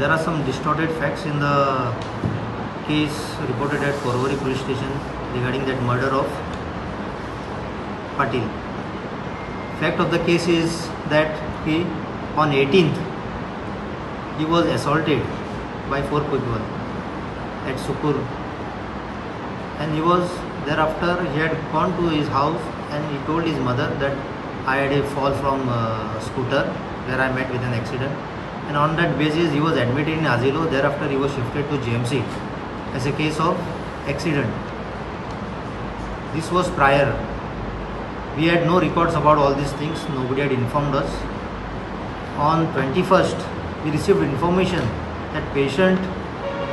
There are some distorted facts in the case reported at Porvorim police station regarding that murder of Patil. Fact of the case is that he, on 18th, he was assaulted by 4 people at Sukur, and he was thereafter he had gone to his house and he told his mother that I had a fall from a scooter where I met with an accident, and on that basis he was admitted in Azilo. Thereafter he was shifted to JMC as a case of accident. This was prior. We had no records about all these things. Nobody had informed us. On 21st, we received information that patient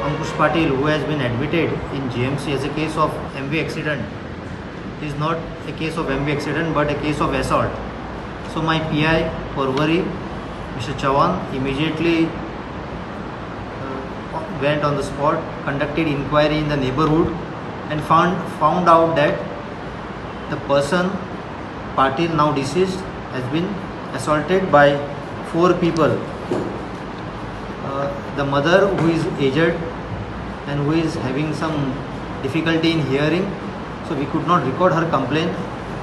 Ankush Patil, who has been admitted in JMC as a case of MV accident, is not a case of MV accident but a case of assault. So my PI Porvorim, Mr. Chavan, immediately went on the spot, conducted inquiry in the neighborhood, and found out that the person Patil, now deceased, has been assaulted by 4 people. The mother, who is aged and who is having some difficulty in hearing, so we could not record her complaint,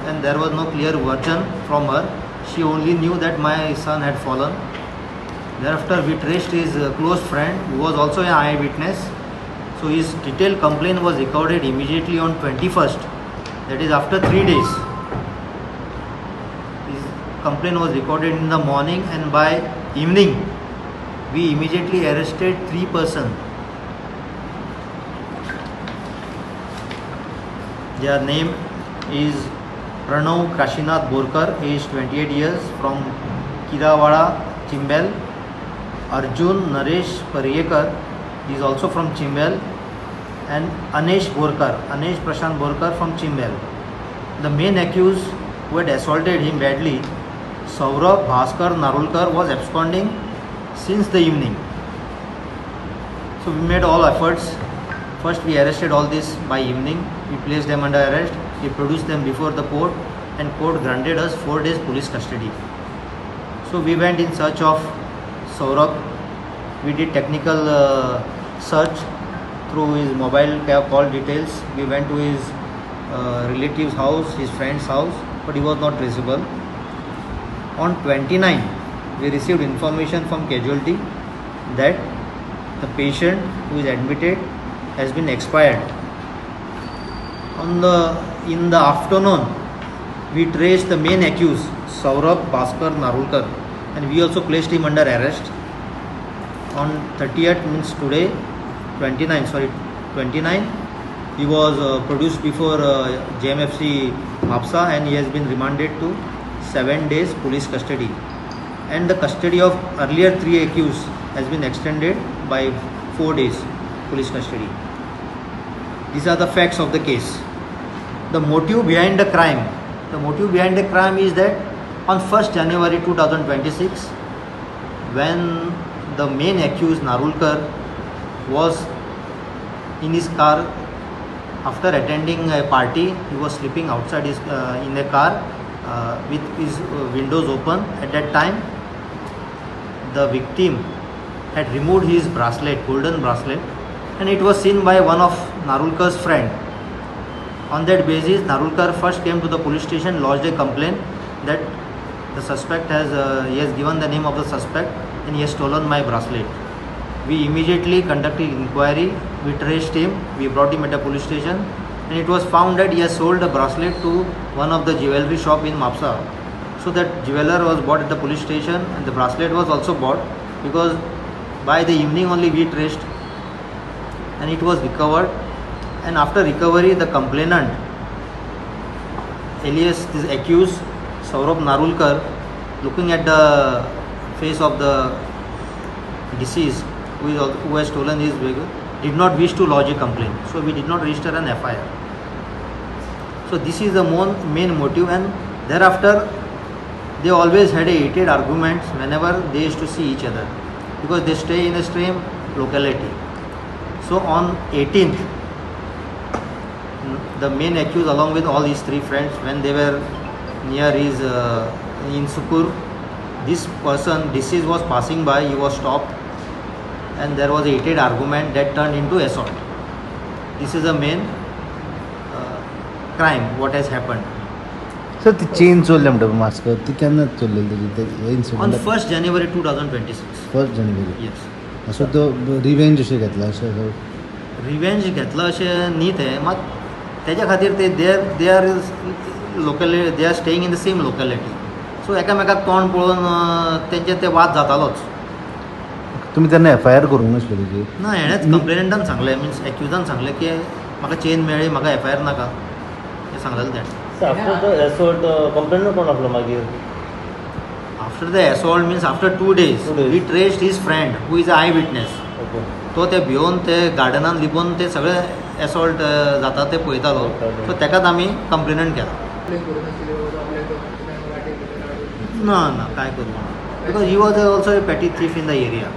and there was no clear version from her. She only knew that my son had fallen. Thereafter we traced his close friend, who was also an eyewitness. So his detailed complaint was recorded immediately on 21st, that is after 3 days. His complaint was recorded in the morning, and by evening we immediately arrested 3 persons. Their name is Pranav Kashinath Borkar, age 28 years, from Kirawada, Chimbel. Arjun Naresh Paryekar is also from Chimbel, and Anesh Borkar, Anesh Prashant Borkar from Chimbel. The main accused who had assaulted him badly, Saurabh Bhaskar Narulkar, was absconding since the evening. So we made all efforts. First we arrested all this by evening. We placed them under arrest. We produced them before the court, and court granted us 4 days police custody. So we went in search of Saurabh. We did technical search through his mobile call details. We went to his relative's house, his friend's house, but he was not traceable. On 29, we received information from casualty that the patient who is admitted has been expired. In the afternoon, we traced the main accused, Saurabh Bhaskar Narulkar, and we also placed him under arrest. On 30th, means today, 29, he was produced before JMFC Mapsa, and he has been remanded to 7 days police custody. And the custody of earlier 3 accused has been extended by 4 days police custody. These are the facts of the case. The motive behind the crime. The motive behind the crime is that on 1st January 2026, when the main accused Narulkar was in his car after attending a party, he was sleeping outside his in a car with his windows open. At that time, the victim had removed his bracelet, golden bracelet, and it was seen by one of Narulkar's friend. On that basis, Narulkar first came to the police station, lodged a complaint that the suspect has he has given the name of the suspect and he has stolen my bracelet. We immediately conducted inquiry. We traced him. We brought him at the police station, and it was found that he has sold a bracelet to one of the jewelry shop in Mapsa. So that jeweler was bought at the police station, and the bracelet was also bought, because by the evening only we traced, and it was recovered. And after recovery, the complainant, alias this accused Saurabh Narulkar, looking at the face of the deceased who has stolen his vehicle, did not wish to lodge a complaint. So we did not register an FIR. So this is the main motive, and thereafter they always had a heated arguments whenever they used to see each other, because they stay in the same locality. So on 18th, the main accused along with all his 3 friends, when they were near his in Sukur, this person deceased was passing by. He was stopped. And there was a heated argument that turn into assault. This is a main crime what has happened. Sir, ती chain चोरल्या म्हणटा मास्कर, ती केन्ना चोरलेली तेजी? On incident? 1 January 2026. 1 January? Yes. So तो revenge अशें घेतला अशें? Revenge घेतला अशें न्ही तें, मात तेज्या खातीर ते they are local, they are staying in the same locality, so एकामेकाक तोंड पळोवन तेंचे ते वाद जातालोच. तुमी तेन्ना एफ I R करूंक नासलो तेजी? ना, हेणेच कंप्लेनंटान सांगलें, मिन्स एक्युजान सांगलें की म्हाका चेन मेळ्ळी, म्हाका एफआयआर नाका, हें सांगलेलें तेणें. आफ्टर the assault complaint कोण आसलो मागीर? After the assault, means after 2 days, 2 days. We traced his friend who is a eye witness. तो ते भियोन ते गार्डनान लिपोवन ते सगळे एसॉल्ट जाता ते पळयतालो. पळयतालो. सो तेकाच आमी कंप्लेनंट केला. ना ना, काय करूं ना, because he was also a petty thief in the area.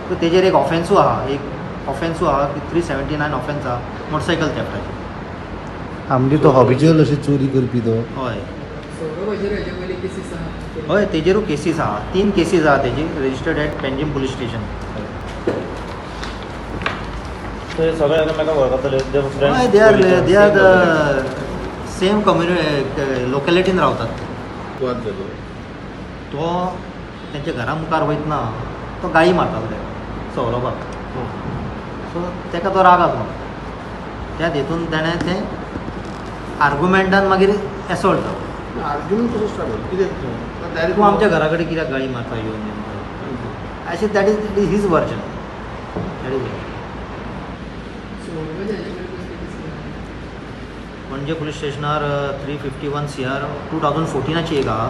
So तेजेर एक ऑफेन्सूय आहा, एक ऑफेन्सूय आहा की 379 ऑफेन्स आहा मोटरसायकल थेफ्टाची. हा, म्हणजे तो हॉबिच्युअल अशें चोरी करपी तो? हय हय, तेजेरूय केसीस आहा, तीन केसीस आहा तेजी registered at Panjim police station. So हे सगळे एकामेकाक वळखताले? हय, they are the same community, लोकेलिटीन रावतात. वाद जालो? तो तेंच्या घरा मुखार वयतना तो गाळी मारतालो तेका, सौरभाक. सो तेका तो राग आसलो, त्या हेतून तेणें तें आर्गुमेंटान मागीर एसॉल्ट जालो. आर्ग्युमेंट कसो स्टार्ट जालो, कितें डायरेक्ट? तूं आमच्या घरा कडेन कित्याक गाळी मारता येवन अशें. That is his version, that is. Panaji police स्टेशनार 351 CR 2014आची एक आहा.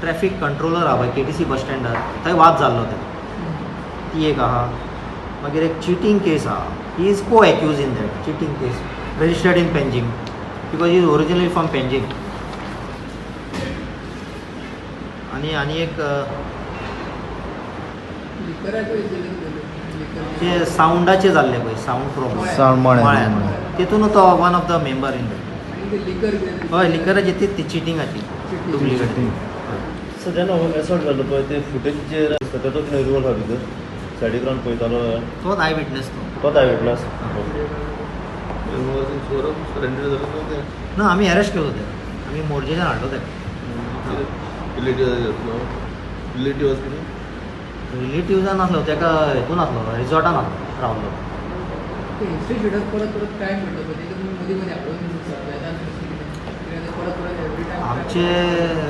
ट्रॅफीक कंट्रोलर आहा पळय केटीसी बस स्टँडार, थंय वाद जाल्लो तेजो, ती एक आहा. मागीर एक चिटींग केस आहा. He is co accused in that cheating case registered in Panjim because he is originally from Panjim. आनी आनी एक ते सावंडाचे जाल्ले पळय, सावंड प्रॉब्लम. सावंड मळ्यान. मळ्यान. मळ्यान. तितून तो one of the member in that. हय, लिकराची ती चिटिंगाची डुप्लिकेट. सो जेन्ना हो एसॉल्ट जालो पळय, ते फुटेज जे आसता तेजो कितें रोल आहा भितर, सायडीक रावन पळयतालो? तोच I witness तो. तोच I witness. Saurabh surrender जालो तो ते? ना, आमी अरेस्ट केलो तेका, आमी मोरजेच्यान हाडलो तेका. रिलेटीव आसलो, रिलेटीव कितें? रिलेटिव्जान नासलो, तेका हेतून आसलो, रिजॉर्टान आसलो रावलो. हिस्ट्री शिटर परत परत क्रायम म्हणटा पळय, तेका तुमी मदीं मदीं हाडून सरप्रायजान कितें परत परत एवरी टायम? आमचे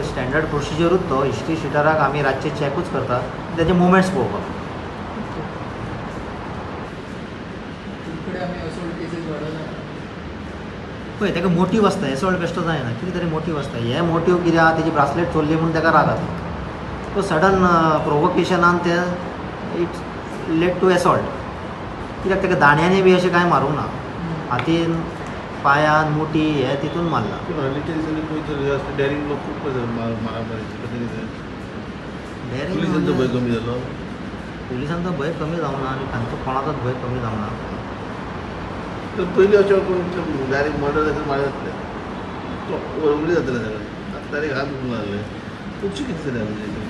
स्टँडर्ड प्रोसिजरूच तो, हिस्ट्री शिटराक आमी रातचे चॅकूच करता, तेजे मुवमेंट्स पळोवपाक. कडेन आमी असोल्ट केसीस वाडोवना. पळय, तेका मोटीव आसता, एसॉल्ट बेश्टो जायना, कितें तरी मोटीव आसता. हे मोटीव कितें आहा, तेजी ब्रासलेट चोरली म्हूण तेका राग आसलो, सो सडन प्रोवोकेशनान ते it led to assault. कित्याक तेका दांड्यांनी बी अशें कांय मारूंक ना, हातीन, पांयान, मुठी हे तितून मारला. पूण हालींच्या दिसांनी खंय तरी जास्त डॅरिंग लोक खूब करतात मारामारीचे, कशें कितें? पुलिसांचो भंय कमी जालो? पुलिसांचो भंय कमी जावना आनी तांचो कोणाचोच भंय कमी जावना. तर पयलीं अशें कोण डायरेक्ट मर्डर जाता, मार जातले, उमली जातले सगळे, आतां डायरेक्ट हात उखलूंक लागले. खुबशे कितें जालें.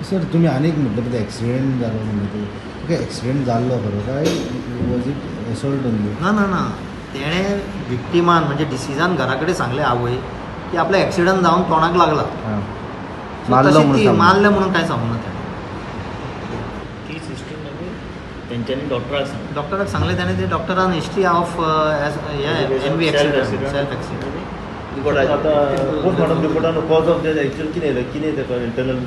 सर, तुमी आनीक म्हटलें पळय एक्सिडेंट जालो म्हणून, ते तुका एक्सिडेंट जाल्लो खरो काय वॉज it assault only? ना ना ना, तेणें विक्टिमान म्हणजे डिसिजान घरा कडेन सांगलें आवय की आपलो एक्सिडंट जावन तोंडाक लागला. हां. So मारलो तशी म्हणून ती सांगलें. मारलें म्हणून कांय सांगूना तेणें. ती सिस्टम मागीर तेंच्यांनी डॉक्टराक सांगलें. डॉक्टराक सांगलें तेणें, ते डॉक्टरान हिस्ट्री ऑफ हे MV accident, self accident. Report. आतां पोस्टमॉर्टम रिपोर्टान कॉज ऑफ डेथ एक्चुअल कितें येयलें, कितें तेका इंटरनल?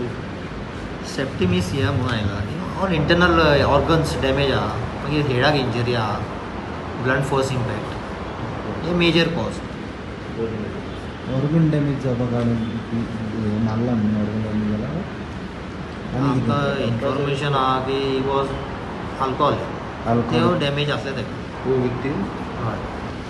सेप्टिमिसिया म्हणून आयला, ऑर इंटरनल ऑर्गन्स डॅमेज आहा, मागीर हेडाक इंजरी आहा, ब्लंट फोर्स इम्पॅक्ट हे मेजर कॉज. ऑर्गन डॅमेज जावपा कारण मारला म्हणून ऑर्गन डॅमेज जाला आनी आमकां कितें? इन्फॉर्मेशन आहा की वॉज अल्कोहोल, त्यो अल्कोहोल. डॅमेज आसलें तेका. हो, विक्टीम? हय.